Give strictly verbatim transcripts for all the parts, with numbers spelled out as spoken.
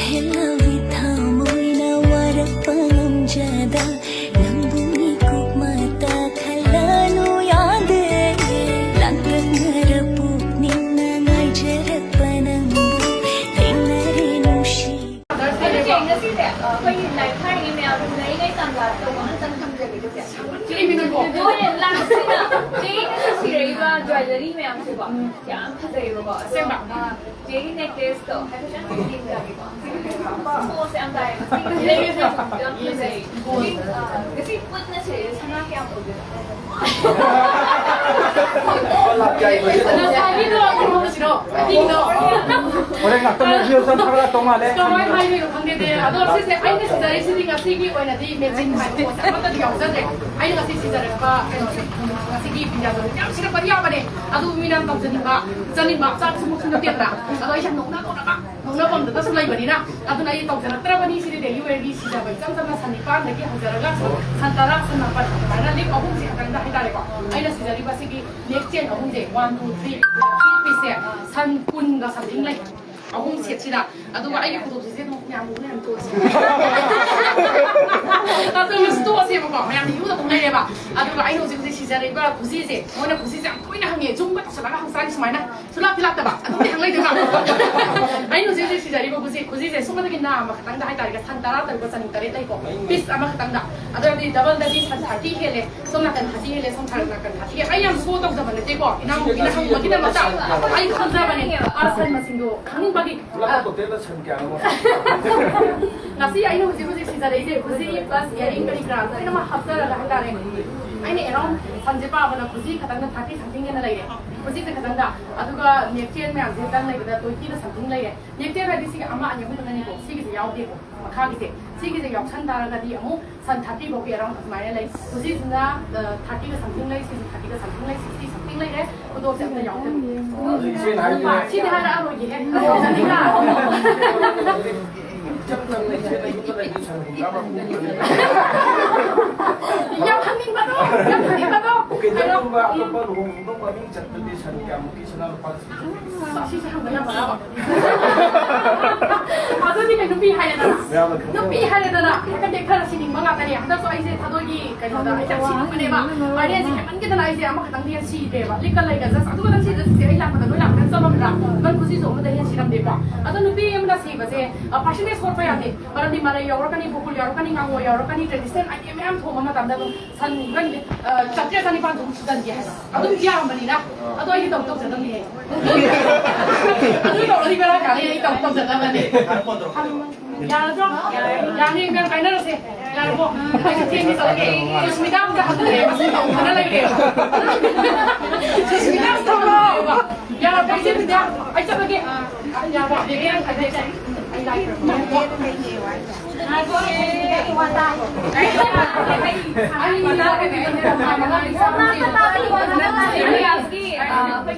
ꯍꯦꯜꯂꯕꯤ ꯊꯃꯣꯏꯅ ꯋꯥꯔꯛꯄ ꯉꯝꯖꯗ ꯅꯪꯕꯨ ꯃꯤꯀꯨꯞ ꯃꯇ ꯈꯜꯂꯅꯨ ꯌꯥꯗꯦ꯫ ꯂꯥꯡꯇꯛꯅꯔ ꯄꯨꯛꯅꯤꯡꯅ ꯉꯥꯏꯖꯔꯛꯄ ꯅꯪꯕꯨ ꯊꯦꯡꯅꯔꯦ ꯅꯨꯡꯁꯤ꯫ ꯑꯗꯣ ꯆꯦ, ꯉꯁꯤꯁꯦ, ꯑ, ꯑꯩꯈꯣꯏꯒꯤ ꯂꯥꯏꯔꯤꯛ ꯊꯥꯔꯤꯉꯩ ꯃꯌꯥꯝ ꯎꯅꯔꯤꯉꯩ ꯇꯥꯟꯖꯥꯗꯣ ꯑꯃꯇꯪ ꯊꯝꯖꯒꯦꯀꯣ, ꯆꯦ꯫ ꯆꯦ, ꯃꯤꯅꯀꯣ꯫ ꯍꯣꯏ, ꯂꯥꯛꯁꯤꯅ ꯆꯦꯒꯤ ꯁꯤꯔꯛꯏꯕ jewellery ꯃꯌꯥꯝꯁꯦꯀꯣ, ꯌꯥꯝ ꯐꯖꯩꯕꯀꯣ꯫ ꯑꯁꯦꯡꯕ꯫ ꯑ, ꯆꯦꯒꯤ necklace ꯇꯣ ꯍꯥꯏꯐꯦꯠꯇꯪ ꯌꯦꯡꯖꯒꯦꯀꯣ꯫ ꯁꯤꯒꯤ pose ꯌꯥꯝ ꯇꯥꯏꯌꯦꯕ꯫ ꯁꯤꯒꯤ ꯌꯥꯝ ꯐꯖꯩ꯫ ꯁꯤ, ꯑ, ꯉꯁꯤ ꯄꯨꯟꯅ ꯁꯤꯔꯛꯏ ꯁꯅꯥ ꯀꯌꯥꯝ ꯑꯣꯏꯗꯣꯏꯅꯣ? ꯉꯁꯥꯏꯒꯤꯗꯣ ꯑꯃꯨꯛ ꯍꯧꯔꯁꯤꯔꯣ? ꯑꯍꯤꯡꯗꯣ꯫ ꯍꯣꯔꯦꯟ ꯉꯥꯛꯇꯪ rehearsal ꯊꯥꯒꯠꯂꯛꯇꯧ ꯃꯥꯜꯂꯦ꯫ ꯀꯃꯥꯏꯅ ꯍꯥꯏꯗꯣꯏꯅꯣ ꯈꯪꯗꯦ꯫ ꯑꯗꯣ ꯁꯤꯁꯦ ꯑꯩꯅ ꯁꯤꯗꯔꯤꯁꯤꯗꯤ ꯉꯁꯤꯒꯤ ꯑꯣꯏꯅꯗꯤ matching ꯍꯥꯏꯕ ꯄꯣꯠꯁꯦ ꯑꯃꯠꯇꯗꯤ ꯌꯥꯎꯖꯗ꯭ꯔꯦ꯫ ꯑꯩꯅ ꯉꯁꯤ ꯁꯤꯖꯔꯛꯄ ꯀꯩꯅꯣꯁꯦ, ꯉꯁꯤꯒꯤ ꯄꯤꯖꯥꯗꯣ ꯌꯥꯝ ꯁꯤꯔꯛꯄꯗꯤ ꯌꯥꯕꯅꯦ꯫ ꯑꯗꯨ ꯃꯤꯅ ꯇꯧꯖꯅꯤꯡꯕ, ꯆꯥꯅꯤꯡꯕ, ꯆꯥꯕꯁꯨꯃꯛꯁꯨ ꯅꯠꯇꯦꯗꯅ꯫ ꯑꯗꯣ ꯑꯩꯁꯦ ꯌꯥꯝ ꯅꯣꯛꯅ ꯅꯣꯛꯅꯕ ꯅꯣꯛꯅꯐꯝꯗꯨꯗꯁꯨ ꯂꯩꯕꯅꯤꯅ, ꯑꯗꯨꯅ ꯑꯩ ꯇꯧꯖꯔꯛꯇ꯭ꯔꯕꯅꯤ꯫ ꯁꯤꯗꯤ daily wear ꯒꯤ ꯁꯤꯖꯕ ꯏꯆꯝ ꯆꯝꯅ ꯁꯟ ꯅꯤꯄꯥꯟꯗꯒꯤ ꯍꯧꯖꯔꯒ ꯁꯟ ꯇꯔꯥ, ꯁꯟ ꯃꯥꯄꯟ ꯑꯗꯨꯃꯥꯏꯅ ꯂꯤꯛ ꯑꯍꯨꯝꯁꯤ ꯈꯛꯇꯪꯗ ꯍꯥꯏꯇꯥꯔꯦꯀꯣ꯫ ꯑꯩꯅ ꯁꯤꯖꯔꯤꯕ ꯁꯤꯒꯤ neck chain ꯑꯍꯨꯝꯁꯦ, one, two, three, three piece ꯁꯦ ꯁꯟ ꯀꯨꯟꯒ something ꯂꯩ꯫ ꯑꯍꯨꯝ set ꯁꯤꯗ꯫ ꯑꯗꯨꯒ ꯑꯩꯒꯤ ꯈꯨꯗꯣꯞꯁꯤꯁꯨ ꯑꯗꯨꯝ ꯃꯌꯥꯝ ꯎꯕ ꯃꯌꯥꯝ ꯇꯣꯛꯑꯁꯦ꯫ ꯑꯗꯨ ꯃꯁꯤ ꯇꯣꯛꯑꯁꯦꯕꯀꯣ, ꯃꯌꯥꯝꯅ ꯌꯨꯗ ꯑꯗꯨꯝ ꯂꯩꯔꯦꯕ꯫ ꯑꯗꯨꯒ ꯑꯩꯅ ꯍꯧꯖꯤꯛ ꯍꯧꯖꯤꯛ ꯁꯤꯖꯔꯤꯕ ꯈꯨꯖꯤꯁꯦ, ꯃꯣꯏꯅ ꯈꯨꯖꯤꯁꯦ ꯌꯥꯝ ꯇꯣꯏꯅ ꯍꯪꯉꯦ, ꯖꯨꯝꯒ ꯇꯧꯁꯜꯂꯒ ꯍꯪꯆꯥꯡꯒꯤ ꯁꯨꯃꯥꯏꯅ꯫ ꯁꯨꯂꯥꯛꯇꯤ ꯂꯥꯛꯇꯕ, ꯑꯗꯨꯝꯗꯤ ꯍꯪꯂꯩꯗꯣꯏꯕ꯫ ꯑꯩꯅ ꯍꯧꯖꯤꯛ ꯍꯧꯖꯤꯛ ꯁꯤꯖꯔꯤꯕ ꯈꯨꯖꯤ, ꯈꯨꯖꯤꯁꯦ ꯁꯨꯞꯅꯇꯒꯤ ꯅꯥꯝꯃ ꯈꯛꯇꯪꯗ ꯍꯥꯏꯇꯥꯔꯦ, ꯁꯟ ꯇꯔꯥ ꯇꯔꯨꯛꯀ ꯆꯅꯤ ꯇꯔꯦꯠ ꯂꯩꯀꯣ, piece ꯑꯃꯈꯛꯇꯪꯗ꯫ ꯑꯗꯨ ꯑꯣꯏꯔꯗꯤ double ꯗꯗꯤ ꯁꯟ thirty ꯍꯦꯜꯂꯦ, ꯁꯣꯝ ꯅꯥꯀꯟ thirty ꯍꯦꯜꯂꯦ, ꯁꯣꯝ ꯅꯥꯀꯟ thirty ꯍꯦꯜꯂꯦ꯫ ꯑꯩ ꯌꯥꯝ show ꯇꯧꯖꯕ ꯅꯠꯇꯦꯀꯣ, ꯏꯅꯥꯎꯅꯨꯄꯤꯅ ꯍꯪꯕꯒꯤꯗꯃꯛꯇ ꯑꯩ ꯈꯪꯖꯕꯅꯦ꯫ ꯑꯥ, ꯁꯟ ꯃꯁꯤꯡꯗꯣ ꯈꯪꯅꯤꯡꯕꯒꯤ꯫ ꯄꯨꯂꯞ total ꯗ ꯁꯟ ꯀꯌꯥꯅꯣ? ꯉꯁꯤ ꯑꯩꯅ ꯍꯧꯖꯤꯛ ꯍꯧꯖꯤꯛ ꯁꯤꯖꯔꯛꯏꯁꯦ, ꯈꯨꯖꯤ plus earring ꯀꯔꯤ ꯀꯔꯥ ꯂꯣꯏꯅꯃꯛ ꯍꯥꯞꯆꯔꯒ ꯍꯥꯏꯇꯥꯔꯦ꯫ ꯑꯩꯅ around ꯁꯟꯁꯦ ꯄꯥꯕꯗ ꯈꯨꯖꯤ ꯈꯛꯇꯪꯗ thirty something ꯍꯦꯟꯅ ꯂꯩꯔꯦ꯫ ꯈꯨꯖꯤꯁꯦ ꯈꯛꯇꯪꯗ꯫ ꯑꯗꯨꯒ neck chain ꯃꯌꯥꯝꯁꯦ ꯈꯛꯇꯪ ꯂꯩꯕꯗ twenty ꯗ something ꯂꯩꯔꯦ꯫ Neck chain ꯍꯥꯏꯗꯤ ꯁꯤꯒꯤ ꯑꯃ ꯑꯅꯤ ꯑꯍꯨꯝ ꯈꯛꯇꯅꯤꯀꯣ, ꯁꯤꯒꯤꯁꯦ ꯌꯥꯎꯗꯦꯀꯣ꯫ ꯃꯈꯥꯒꯤꯁꯦ, ꯁꯤꯒꯤꯁꯦ ꯌꯥꯎꯁꯟ ꯇꯥꯔꯒꯗꯤ ꯑꯃꯨꯛ ꯁꯟ thirty ꯐꯥꯎꯒꯤ around ꯑꯗꯨꯃꯥꯏꯅ ꯂꯩ꯫ ꯈꯨꯖꯤꯁꯤꯅ, ꯑ, thirty ꯒ something ꯂꯩ, ꯁꯤꯁꯦ thirty ꯒ something ꯂꯩ, sixty something ꯂꯩꯔꯦ꯫ ꯈꯨꯗꯣꯞꯁꯦ ꯑꯝꯇ ꯌꯥꯎꯗꯦ꯫ ꯑꯗꯨ ꯏꯆꯦꯅ ꯍꯥꯏꯗꯤ ꯁꯤꯗꯤ ꯍꯥꯏꯔꯛꯑꯔꯣꯏꯒꯦꯍꯦ꯫ ꯏꯆꯝ ꯆꯝꯅ ꯏꯆꯦꯅ ꯌꯨꯝꯗ ꯂꯩꯕꯤ ꯁꯟ ꯍꯨꯝꯗ꯭ꯔꯥ ꯃꯔꯐꯨ ꯄꯨꯔꯛꯑꯦ꯫ ꯌꯥꯝ ꯍꯪꯅꯤꯡꯕꯗꯣ, ꯌꯥꯝ ꯍꯪꯅꯤꯡꯕꯗꯣ꯫ Okay, ꯍꯥꯏꯔꯣ꯫ ꯑꯗꯨꯒꯨꯝꯕ ꯑꯇꯣꯞꯄ ꯂꯨꯍꯣꯡꯕ ꯃꯃꯤꯡ ꯆꯠꯄꯗꯤ ꯁꯟ ꯀꯌꯥꯃꯨꯛꯀꯤ ꯁꯅꯥ ꯂꯨꯄꯥ ꯑꯁꯤꯁꯦ ꯍꯪꯕ ꯌꯥꯝ ꯍꯔꯥꯎꯕ꯫ ꯑꯗꯨꯗꯤ ꯅꯨꯄꯤ ꯍꯥꯏꯔꯦꯗꯅ, ꯅꯨꯄꯤ ꯍꯥꯏꯔꯦꯗꯅ, ꯍꯦꯛꯇ ꯇꯦꯛꯊꯔ ꯁꯤꯅꯤꯡꯕ ꯉꯥꯛꯇꯅꯦ꯫ ꯍꯟꯗꯛꯁꯨ ꯑꯩꯁꯦ ꯊꯥꯗꯣꯏꯒꯤ ꯀꯩꯅꯣꯗ ꯑꯩ ꯌꯥꯝ ꯁꯤꯅꯤꯡꯕꯅꯦꯕ꯫ ꯋꯥꯔꯤꯁꯦ ꯍꯦꯟꯃꯟꯈꯤꯗꯅ ꯑꯩꯁꯦ ꯑꯃꯈꯛꯇꯪꯗꯤ ꯁꯤꯗ꯭ꯔꯦꯕ꯫ ꯂꯤꯛꯀ ꯂꯩꯒ just ꯑꯗꯨꯒ ꯅꯪ ꯁꯤꯗ ꯁꯤꯁꯦ ꯑꯩ ꯂꯥꯛꯄꯗ ꯂꯣꯏ ꯂꯥꯛꯄꯗ ꯆꯠꯂꯝꯗ꯭ꯔꯥ? ꯅꯪ ꯈꯨꯖꯤꯁꯨ ꯑꯃꯗ ꯍꯦꯟ ꯁꯤꯔꯝꯗꯦꯀꯣ꯫ ꯑꯗꯣ ꯅꯨꯄꯤ ꯑꯃꯅ ꯁꯤꯕꯁꯦ, ꯑ, percentage ꯁꯣꯠꯄ ꯌꯥꯗꯦ꯫ ꯃꯔꯝꯗꯤ ꯃꯔꯩ ꯌꯥꯎꯔꯛꯀꯅꯤ, ꯕꯨꯀꯨꯜ ꯌꯥꯎꯔꯛꯀꯅꯤ, ꯉꯥꯉꯣ ꯌꯥꯎꯔꯛꯀꯅꯤ, traditional item ꯃꯌꯥꯝ ꯊꯣꯡꯕ ꯃꯇꯝꯗ ꯑꯗꯨꯝ ꯁꯟ ꯈꯪꯗꯦ, ꯑ, ꯆꯥꯇ꯭ꯔꯦꯠ ꯆꯥꯅꯤꯄꯥꯟ ꯑꯗꯨꯝ ꯁꯨꯖꯟꯒꯦ ꯍꯥꯏꯕ꯫ ꯑꯗꯨꯝ ꯌꯥꯝꯕꯅꯤꯅ꯫ ꯑꯗꯣ ꯑꯩꯗꯤ ꯇꯧ ꯇꯧꯖꯗꯕꯅꯤꯍꯦ꯫ ꯑꯗꯨ ꯇꯧꯔꯗꯤ ꯕꯦꯔꯥ ꯀꯥꯅꯤ, ꯑꯩ ꯇꯧ ꯇꯧꯖꯗꯕꯅꯤ꯫ ꯌꯥꯔꯗ꯭ꯔꯣ? ꯌꯥꯅꯤ, ꯏꯕꯦꯝ, ꯀꯥꯏꯅꯔꯁꯦ꯫ ꯌꯥꯔꯕꯣ? ꯑꯩꯁꯨ ꯊꯦꯡꯉꯦ ꯆꯠꯂꯒꯦ꯫ ꯁꯨꯁꯃꯤꯇꯥ ꯑꯝꯇ ꯍꯟꯗꯣꯛꯑꯦ, ꯃꯁꯤ ꯇꯧꯗꯅ ꯂꯩꯔꯦ꯫ ꯁꯨꯁꯃꯤꯇꯥ ꯑꯝꯇ ꯊꯣꯛꯂꯛꯑꯣ꯫ ꯌꯥꯔꯕꯣ, ꯏꯆꯦ ꯕꯤꯗ꯭ꯌꯥ? ꯑꯩ ꯆꯠꯂꯒꯦ꯫ ꯌꯥꯔꯕꯣ? ꯕꯦꯕꯤ, ꯑꯩ ꯂꯥꯛꯑꯦ꯫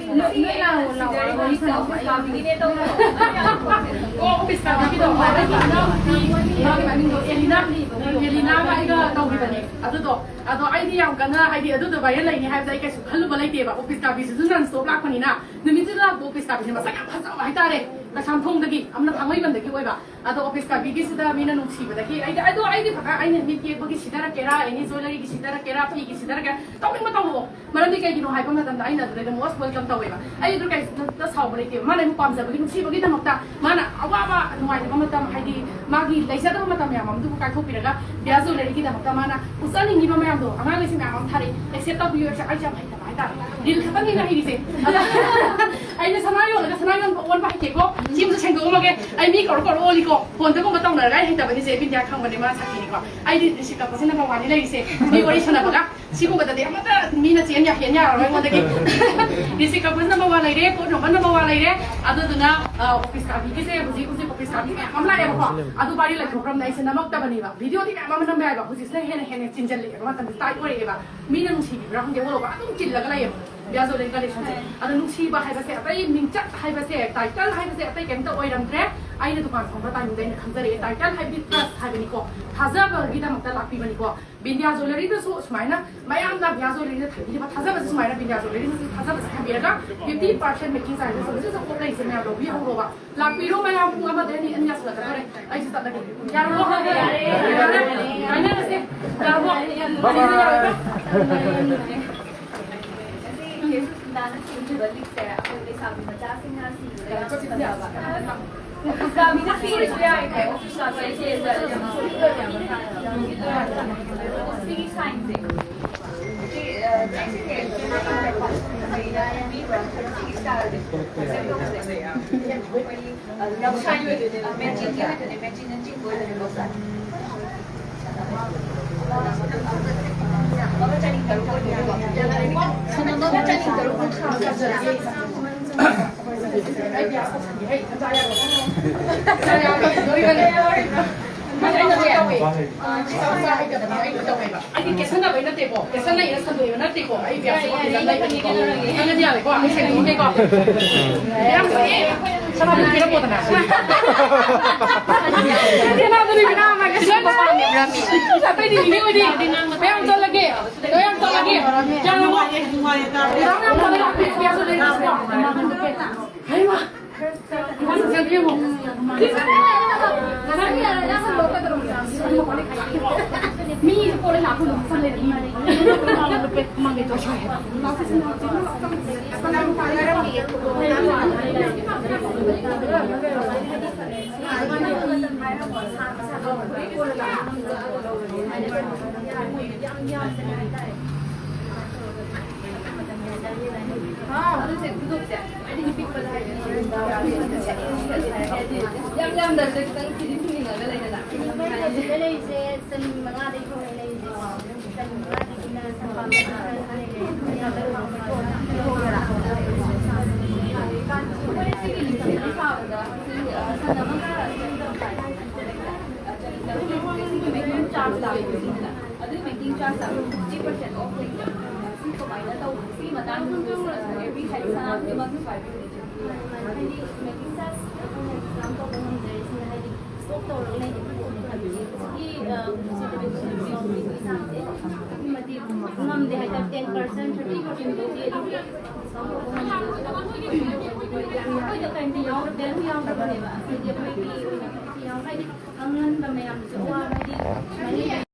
ꯑꯗꯨꯗꯣ ꯑꯗꯣ ꯑꯩꯗꯤ ꯌꯥꯝ ꯀꯟꯅ, ꯍꯥꯏꯗꯤ, ꯑꯗꯨꯗꯣ viral ꯂꯩꯅꯤ ꯍꯥꯏꯕꯗ ꯑꯩ ꯀꯩꯁꯨ ꯈꯜꯂꯨꯕ ꯂꯩꯇꯦꯕ꯫ ꯑꯣꯐꯤꯁ ꯀꯥꯕꯤꯁꯤꯁꯨ non stop ꯂꯥꯛꯄꯅꯤꯅ, ꯅꯨꯃꯤꯠꯇꯨꯗ ꯂꯥꯛꯄ ꯑꯣꯐꯤꯁ ꯀꯥꯕꯤꯁꯦ ꯃꯁꯛ ꯌꯥꯝ ꯐꯖꯕ ꯍꯥꯏꯇꯥꯔꯦ꯫ ꯀꯩꯁꯥꯝꯊꯣꯡꯗꯒꯤ, ꯑꯃꯅ ꯊꯥꯡꯃꯩꯕꯟꯗꯒꯤ ꯑꯣꯏꯕ꯫ ꯑꯗꯣ ꯑꯣꯐꯤꯁ ꯀꯥꯕꯤꯒꯤꯁꯤꯗ ꯃꯤꯅ ꯅꯨꯡꯁꯤꯕꯗꯒꯤ, ꯑꯩꯗꯤ, ꯑꯗꯣ ꯑꯩꯗꯤ ꯐꯖꯅ, ꯑꯩꯅ ꯃꯤꯠ ꯌꯦꯛꯄꯒꯤ ꯁꯤꯗꯔꯛꯀꯦꯔꯥ, any jewelleryꯒꯤ ꯁꯤꯗꯔꯛꯀꯦꯔꯥ, ꯐꯤꯒꯤ ꯁꯤꯗꯔꯛꯀꯦꯔꯥ, ꯇꯧꯅꯤꯡꯕ ꯇꯧꯔꯛꯑꯣ꯫ ꯃꯔꯝꯗꯤ ꯀꯩꯒꯤꯅꯣ ꯍꯥꯏꯕ ꯃꯇꯝꯗ ꯑꯩꯅ ꯑꯗꯨꯗꯩꯗ most welcome ꯇꯧꯋꯦꯕ꯫ ꯑꯩ ꯑꯗꯨ ꯀꯩꯁꯨ ꯁꯥꯎꯕ ꯂꯩꯇꯦꯕ꯫ ꯃꯥꯅ ꯑꯩꯕꯨ ꯄꯥꯝꯖꯕꯒꯤ, ꯅꯨꯡꯁꯤꯕꯒꯤꯗꯃꯛꯇ, ꯃꯥꯅ ꯑꯋꯥꯕ ꯅꯨꯡꯉꯥꯏꯇꯕ ꯃꯇꯝ, ꯍꯥꯏꯗꯤ ꯃꯥꯒꯤ ꯂꯩꯖꯗꯕ ꯃꯇꯝ ꯃꯌꯥꯝ ꯑꯃꯗꯨꯕꯨ ꯀꯥꯏꯊꯣꯛꯄꯤꯔꯒ, ꯕꯤꯌꯥ ꯖꯨꯋꯦꯂꯔꯤꯒꯤꯗꯃꯛꯇ ꯃꯥꯅ ꯎꯠꯆꯅꯤꯡꯉꯤꯕ ꯃꯌꯥꯝꯗꯣ, ꯑꯉꯥꯡꯈꯩꯁꯦ ꯃꯌꯥꯝ ꯑꯃ ꯊꯥꯔꯛꯑꯦ, accept ꯇꯧꯕꯤꯌꯨ꯫ ꯑꯩꯁꯦ ꯌꯥꯝ ꯍꯩꯇꯕ ꯍꯥꯏꯇꯥꯔꯦ, reel ꯈꯛꯇꯪꯅꯤꯅ ꯍꯩꯔꯤꯁꯦ꯫ ꯑꯗꯣ ꯑꯩꯅ ꯁꯅꯥ ꯌꯣꯜꯂꯒ ꯁꯅꯥ ꯌꯣꯟꯕ ꯑꯣꯟꯕ ꯍꯩꯇꯦꯀꯣ꯫ ꯁꯤ ꯑꯃꯁꯨ ꯁꯦꯡꯗꯣꯛꯑꯝꯃꯒꯦ꯫ ꯑꯩ ꯃꯤ ꯀꯧꯔ ꯀꯧꯔ ꯑꯣꯜꯂꯤꯀꯣ꯫ ꯐꯣꯟꯗꯒꯨꯝꯕ ꯇꯧꯅꯔꯒ ꯑꯩ ꯍꯩꯇꯕꯅꯤꯁꯦ, ꯕꯤꯟꯗꯤꯌꯥ ꯈꯪꯕꯅꯦ, ꯃꯥ ꯁꯥꯊꯤꯅꯤꯀꯣ꯫ ꯑꯩꯗꯤ ꯔꯤꯁꯤ ꯀꯞꯄꯁꯤꯅ ꯃꯋꯥꯅꯤ ꯂꯩꯔꯤꯁꯦ, ꯃꯤ ꯋꯥꯔꯤ ꯁꯥꯟꯅꯕꯒ꯫ ꯁꯤꯒꯨꯝꯕꯗꯗꯤ ꯑꯃꯠꯇ ꯃꯤꯅ ꯆꯦꯟ ꯌꯥ-, ꯍꯦꯟ ꯌꯥꯔꯔꯣꯏ ꯑꯩꯉꯣꯟꯗꯒꯤ꯫ ꯔꯤꯁꯤ ꯀꯞꯄꯁꯤꯅ ꯃꯋꯥ ꯂꯩꯔꯦ, ꯄꯣꯠ ꯌꯣꯟꯕꯅ ꯃꯋꯥ ꯂꯩꯔꯦ꯫ ꯑꯗꯨꯗꯨꯅ, ꯑ, ꯑꯣꯐꯤꯁ ꯀꯥꯕꯤꯒꯤꯁꯦ ꯍꯧꯖꯤꯛ ꯍꯧꯖꯤꯛ ꯑꯣꯐꯤꯁ ꯀꯥꯕꯤ ꯃꯌꯥꯝ ꯑꯃ ꯂꯥꯛꯑꯦꯕꯀꯣ꯫ ꯑꯗꯨ ꯋꯥꯔꯤ ꯂꯩꯊꯣꯛꯈ꯭ꯔꯕꯅꯤꯅ ꯑꯩꯁꯦ ꯅꯝꯃꯛꯇꯕꯅꯦꯕ꯫ ꯚꯤꯗꯤꯑꯣꯗꯤ ꯃꯌꯥꯝ ꯑꯃ ꯅꯝꯕ ꯌꯥꯏꯕ, ꯍꯧꯖꯤꯛꯁꯤꯅ ꯍꯦꯟꯅ ꯍꯦꯟꯅ ꯆꯤꯟꯖꯜꯂꯛꯑꯦꯕ, ꯃꯇꯝꯁꯦ ꯇꯥꯏꯠ ꯑꯣꯏꯔꯛꯑꯦꯕ꯫ ꯃꯤꯅ ꯅꯨꯡꯁꯤꯕꯤꯕ꯭ꯔꯥ ꯈꯪꯗꯦ, ꯑꯣꯜ ꯑꯣꯚꯔ ꯑꯗꯨꯝ ꯆꯤꯜꯂꯒ ꯂꯩꯌꯦꯕ ꯕꯤꯌꯥ ꯖꯣꯂꯤꯟ ꯀꯂꯦꯛꯁꯟꯁꯦ꯫ ꯑꯗꯣ ꯅꯨꯡꯁꯤꯕ ꯍꯥꯏꯕꯁꯦ, ꯑꯇꯩ ꯃꯤꯡꯆꯠ ꯍꯥꯏꯕꯁꯦ, ꯇꯥꯏꯇꯜ ꯍꯥꯏꯕꯁꯦ ꯑꯇꯩ ꯀꯩꯝꯇ ꯑꯣꯏꯔꯝꯗ꯭ꯔꯦ꯫ ꯑꯩꯅ ꯗꯨꯀꯥꯟ ꯐꯝꯕ ꯇꯥꯏꯃꯤꯡꯗ ꯑꯩꯅ ꯈꯪꯖꯔꯛꯑꯦ, ꯇꯥꯏꯇꯜ ꯍꯥꯏꯕꯗꯤ ꯇ꯭ꯔꯁ ꯍꯥꯏꯕꯅꯤꯀꯣ, ꯊꯥꯖꯕꯒꯤꯗꯃꯛꯇ ꯂꯥꯛꯄꯤꯕꯅꯤꯀꯣ꯫ ꯕꯤꯟꯗꯤꯌꯥ ꯖ꯭ꯋꯦꯂꯔꯤꯗꯁꯨ ꯁꯨꯃꯥꯏꯅ ꯃꯌꯥꯝꯅ ꯕꯤꯟꯗꯤꯌꯥ ꯖ꯭ꯋꯦꯂꯔꯤꯗ ꯊꯝꯕꯤꯔꯤꯕ ꯊꯥꯖꯕꯁꯦ, ꯁꯨꯃꯥꯏꯅ ꯕꯤꯟꯗꯤꯌꯥ ꯖ꯭ꯋꯦꯂꯔꯤꯗꯁꯨ ꯊꯥꯖꯕꯁꯦ ꯊꯝꯕꯤꯔꯒ fifty percent making charges ꯍꯧꯖꯤꯛ ꯍꯧꯖꯤꯛ ꯂꯩꯔꯤꯁꯦ ꯃꯌꯥꯝ ꯂꯧꯕꯤꯍꯧꯔꯣꯕ꯫ ꯂꯥꯛꯄꯤꯔꯣ ꯃꯌꯥꯝ, ꯄꯨꯡ ꯑꯃꯗ ꯑꯅꯤ, ꯑꯅꯤ ꯌꯥꯁꯤꯜꯂꯛꯀꯗꯧꯔꯦ꯫ ꯑꯩꯁꯨ ꯆꯠꯂꯒꯦ꯫ ꯌꯥꯔꯕꯣ? ꯌꯥꯔꯦ꯫ ꯀꯥꯏꯅꯔꯁꯦ꯫ ꯌꯥꯔꯕꯣ? ꯕꯥꯏ ꯕꯥꯏ꯫ ꯉꯁꯤ ꯀꯦꯁꯨ ꯁꯤꯟꯗꯥꯅ ꯁꯤꯈꯤꯕ ꯂꯤꯛꯁꯦ ꯑꯩꯈꯣꯏ ꯂꯩꯁꯥꯕꯤ ꯃꯆꯥꯁꯤꯡꯅ ꯁꯤꯕꯗ ꯌꯥꯝ ꯐꯖꯕ꯫ ꯑꯣꯐꯤꯁ ꯀꯥꯕꯤꯅ ꯁꯤꯔꯁꯨ ꯌꯥꯏꯀꯣ, ꯑꯣꯐꯤꯁ ꯀꯥꯕꯤ ꯁꯤꯔꯁꯨ ꯌꯥꯏ꯫ ꯁꯤꯒꯤ ꯁꯥꯏꯟꯁꯦ꯫ ꯁꯤ, ꯑ, ꯁꯤꯁꯦ ꯁꯤꯒꯤ ꯁ꯭ꯇꯥꯏꯜꯁꯦ ꯐꯖꯅ ꯇꯧꯖꯩ꯫ ꯑꯩꯈꯣꯏꯒꯤ, ꯑ, ꯂꯞ ꯁꯥꯏꯟ ꯑꯣꯏꯗꯣꯏꯅꯦ, ꯃꯦꯆꯤꯡꯒꯤ ꯑꯣꯏꯗꯣꯏꯅꯦ, ꯃꯦꯆꯤꯡꯅ ꯆꯤꯡꯕ ꯑꯣꯏꯗꯣꯏꯅꯦꯀꯣ, ꯁꯥꯔ꯫ ꯑꯃꯒ ꯆꯅꯤ ꯇꯔꯨꯛ ꯑꯣꯏꯗꯣꯏꯅꯦꯀꯣ꯫ ꯑꯃꯒ ꯆꯅꯤ ꯇꯔꯨꯛ ꯀꯨꯟꯊ꯭ꯔꯥ ꯁꯥꯖꯔꯒꯦ꯫ ꯑꯩꯗꯤ ꯀꯦꯁꯟꯅꯕꯩ ꯅꯠꯇꯦꯀꯣ, ꯀꯦꯁꯟꯅꯩꯅ ꯁꯟꯗꯣꯛꯏꯕ ꯅꯠꯇꯦꯀꯣ, ꯑꯩ ꯕꯤꯌꯥꯁ ꯌꯥꯏ, ꯌꯥꯏ, ꯌꯥꯏ, ꯌꯥꯏ, ꯌꯥꯏ, ꯌꯥꯏ, ꯌꯥꯏ, ꯌꯥꯏ꯫ ꯈꯪꯉꯗꯤ ꯌꯥꯔꯦꯀꯣ, ꯑꯩ ꯁꯦꯡꯗꯣꯛꯑꯝꯒꯦꯀꯣ꯫ ꯕꯤꯌꯥꯁ, ꯁꯅꯥꯗꯨ ꯄꯤꯔꯝꯃꯣꯗꯅ꯫ ꯁꯅꯥꯗꯨ ꯄꯤꯔꯝꯃꯣ꯫ ꯑꯇꯩꯗꯤ ꯅꯤꯅꯦ ꯍꯣꯏꯗꯤ ꯃꯌꯥꯝ ꯆꯠꯂꯒꯦ꯫ ꯍꯩꯃꯥ! ꯌꯥꯝ ꯌꯥꯝꯗꯕꯤꯗ ꯈꯤꯇꯪ ꯁꯤꯗꯤ ꯁꯤꯅꯤꯡꯉꯒ ꯂꯩꯗꯅ꯫ ꯁꯤꯗ ꯂꯩꯔꯤꯁꯦ ꯆꯅꯤ ꯃꯉꯥꯗꯒꯤ ꯍꯧꯔꯦ ꯂꯩꯔꯤꯁꯦ꯫ ꯆꯅꯤ ꯃꯉꯥꯗꯒꯤꯅ ꯆꯅꯤꯄꯥꯟ ꯂꯩꯔꯦ꯫ ꯑꯩꯈꯣꯏꯅ ꯁꯤꯒꯤ ꯂꯤꯛꯁꯤꯗꯤ ꯁꯥꯕꯗ ꯁꯤ, ꯑ, ꯁꯟ ꯑꯃꯒ ꯆꯅꯤ ꯇꯧꯔꯛꯄ ꯍꯥꯏꯇꯥꯔꯦ꯫ ꯆꯅꯤ ꯇꯧꯔꯛꯄ ꯍꯥꯏꯇꯥꯔꯦ꯫ ꯑꯗꯨꯒꯤ making charge ꯁꯦ fifty percent off ꯂꯩꯖꯕꯅꯤꯅ ꯁꯤ ꯀꯃꯥꯏꯅ ꯇꯧꯕꯅꯣ? ꯁꯤꯒꯤ ꯃꯇꯥꯡꯗꯁꯨ, ꯑ, ꯍꯥꯏꯗꯤ ꯁꯅꯥ ꯈꯨꯗꯤꯡꯃꯛꯀꯤ ꯍꯥꯏꯗꯤ making charge ꯑꯩꯈꯣꯏꯅ discount ꯇꯧꯕ ꯉꯝꯖꯔꯤꯁꯤꯅ ꯍꯥꯏꯗꯤ stock ꯇꯧꯔꯒ ꯂꯩꯕ ꯄꯣꯠꯅꯤ ꯍꯥꯏꯕꯁꯦ꯫ ꯁꯤꯒꯤ, ꯑ, ꯁꯤꯒꯤ ꯆꯥꯡꯁꯦ ꯑꯗꯨꯛꯀꯤ ꯃꯇꯤꯛ ꯉꯝꯗꯦ ꯍꯥꯏꯇꯥꯔꯦ꯫ Ten percent, thirty percent ꯐꯥꯎꯗꯤ ꯑꯗꯨꯝ discount ꯇꯧꯕ ꯉꯝꯗꯦ꯫ ꯑꯩꯈꯣꯏꯗ ꯀꯔꯤꯝꯇ ꯌꯥꯎꯗ-, value ꯌꯥꯎꯗꯕꯅꯦꯕ꯫ ꯑꯩꯈꯣꯏꯗꯤ ꯑꯩꯈꯣꯏꯒꯤ ꯑꯣꯏꯅ ꯀꯔꯤꯝꯇ ꯌꯥꯎ-, ꯍꯥꯏꯗꯤ ꯑꯉꯟꯕ ꯃꯌꯥꯝꯗꯨꯁꯨ ꯑꯋꯥꯕ ꯍꯥꯏꯗꯤ